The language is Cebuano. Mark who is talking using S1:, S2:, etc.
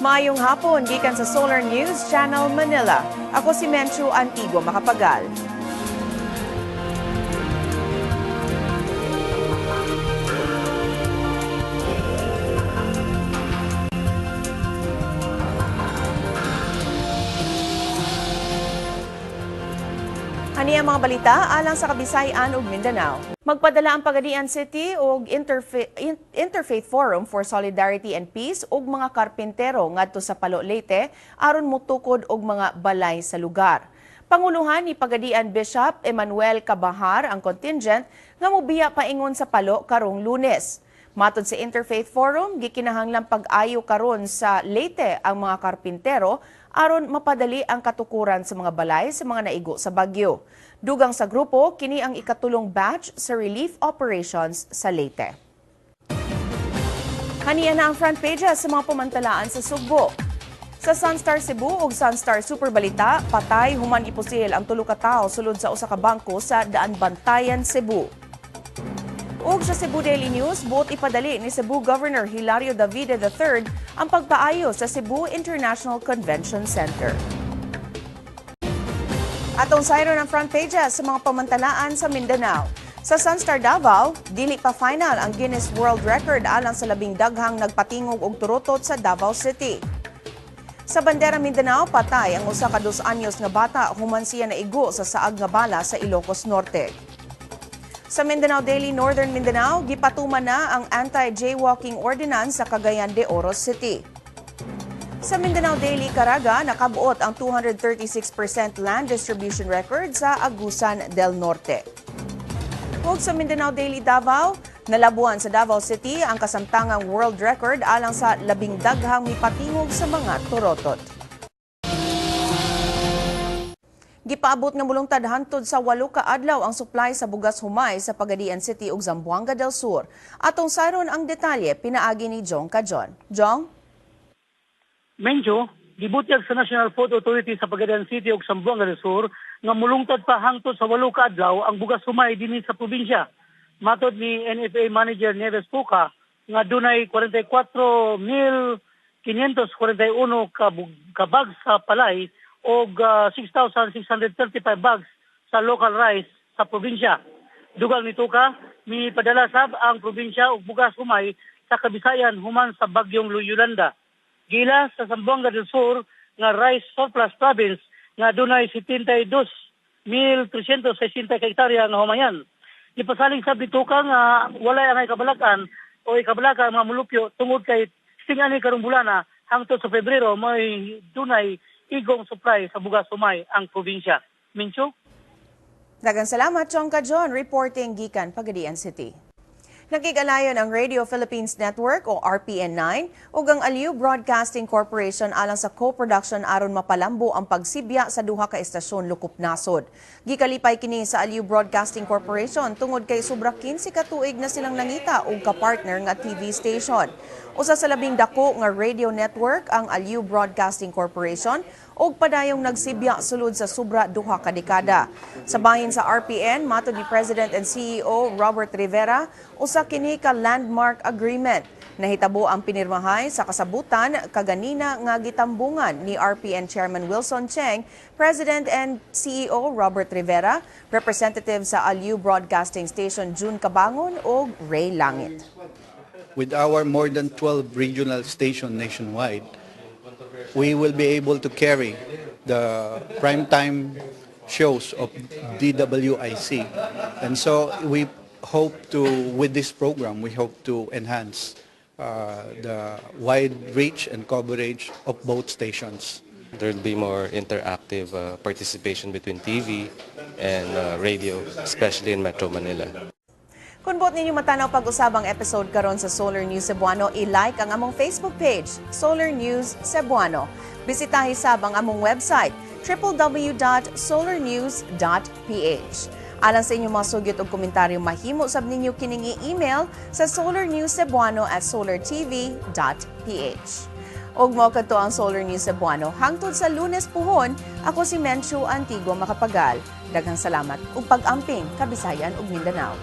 S1: Maayong hapon gikan sa Solar News Channel Manila. Ako si Menchu Antigua Makapagal. Ani ang mga balita alang sa Kabisayan ug Mindanao. Magpadala ang Pagadian City og Interfaith Forum for Solidarity and Peace ug mga karpintero ngadto sa Palo, Leyte aron motukod og mga balay sa lugar. Panguluhan ni Pagadian Bishop Emmanuel Cabahar ang contingent nga mobiya paingon sa Palo karong Lunes. Matod sa Interfaith Forum, gikinahanglang pag-ayo karon sa Leyte ang mga karpintero aron mapadali ang katukuran sa mga balay sa mga naigo sa bagyo. Dugang sa grupo, kini ang ikatulong batch sa relief operations sa Leyte. Haniya na ang front pages sa mga pumantalaan sa Sugbo. Sa Sunstar Cebu ug Sunstar Super Balita, patay human ipusil ang tulo ka tawo sulod sa usa ka bangko sa Daan Bantayan, Cebu. Ug sa Cebu Daily News, buot ipadali ni Cebu Governor Hilario Davide III ang pagpaayo sa Cebu International Convention Center. Atong sayro ng front pages sa mga pamantalaan sa Mindanao. Sa Sunstar Davao, dili pa final ang Guinness World Record alang sa labing daghang nagpatingog og turotot sa Davao City. Sa Bandera Mindanao, patay ang usa ka 2 anyos nga bata human siya naigo sa saag nga bala sa Ilocos Norte. Sa Mindanao Daily Northern Mindanao, gipatuman na ang anti-jaywalking ordinance sa Cagayan de Oro City. Sa Mindanao Daily Caraga, nakabuot ang 236% land distribution record sa Agusan del Norte. Ug sa Mindanao Daily Davao, nalabuan sa Davao City ang kasamtangang world record alang sa labing daghang mipatingog sa mga turotot. Gipaabot nga mulungtad hantod sa 8 ka adlaw ang supply sa bugas humay sa Pagadian City ug Zamboanga del Sur. Atong sayron ang detalye pinaagi ni Jong Kajon. Jong?
S2: Mencho, gibutyag sa National Food Authority sa Pagadian City ug Zamboanga del Sur nga mulungtad pa hangtod sa 8 ka adlaw ang bugas humay dinhi sa probinsya. Matod ni NFA Manager Neves Puka nga dunay 44,541 ka bags sa palay og 6,635 bags sa local rice sa probinsya. Dugang nito ka, mipadala sab ang probinsya og bugas humay sa Kabisayan human sa bagyong Yolanda. Gila sa Zamboanga del Sur nga rice surplus province nga dunay 72,360 ka hektarya nga humayan. Gipasalig sab nito ka nga walay angay kabalakan o ikabalaka ang mga mulupyo tungod kay sing-ani karong bulana hangtod sa Pebrero may dunay igong supply sa bugas humay ang probinsya. Mincho?
S1: Daghang salamat, Chong Kajon, reporting gikan Pagadian City. Nakig-alayon ang Radio Philippines Network o RPN 9 ug ang Aliw Broadcasting Corporation alang sa co-production aron mapalambo ang pagsibya sa duha ka estasyon lukop nasod. Gikalipay kini sa Aliw Broadcasting Corporation tungod kay sobra 15 ka tuig na silang nangita og kapartner nga TV station. Usa sa labing dako nga radio network ang Aliw Broadcasting Corporation ug padayong nagsibya sulod sa sobra 2 ka dekada. Sa bahin sa RPN, matod ni President and CEO Robert Rivera, usa kini ka landmark agreement. Nahitabo ang pinirmahay sa kasabutan kaganina nga gitambungan ni RPN Chairman Wilson Cheng, President and CEO Robert Rivera, representative sa Aliw Broadcasting Station June Cabangon ug Ray Langit.
S3: With our more than 12 regional stations nationwide, we will be able to carry the primetime shows of DWIC. And so we hope to, with this program, we hope to enhance the wide reach and coverage of both stations.
S4: There will be more interactive participation between TV and radio, especially in Metro Manila.
S1: Kung buot ninyo matanaw pag-usabang episode karon sa Solar News Cebuano, i-like ang among Facebook page, Solar News Cebuano. Bisitahi sab ang among website, www.solarnews.ph. Alang sa inyong mga sugyot o komentaryo, mahimo sab ninyo kining i-email sa solarnewscebuano@solartv.ph. Ug mao kadto ang Solar News Cebuano. Hangtod sa Lunes puhon, ako si Menchu Antigua Makapagal. Daghang salamat ug pag-amping Kabisayan ug Mindanao.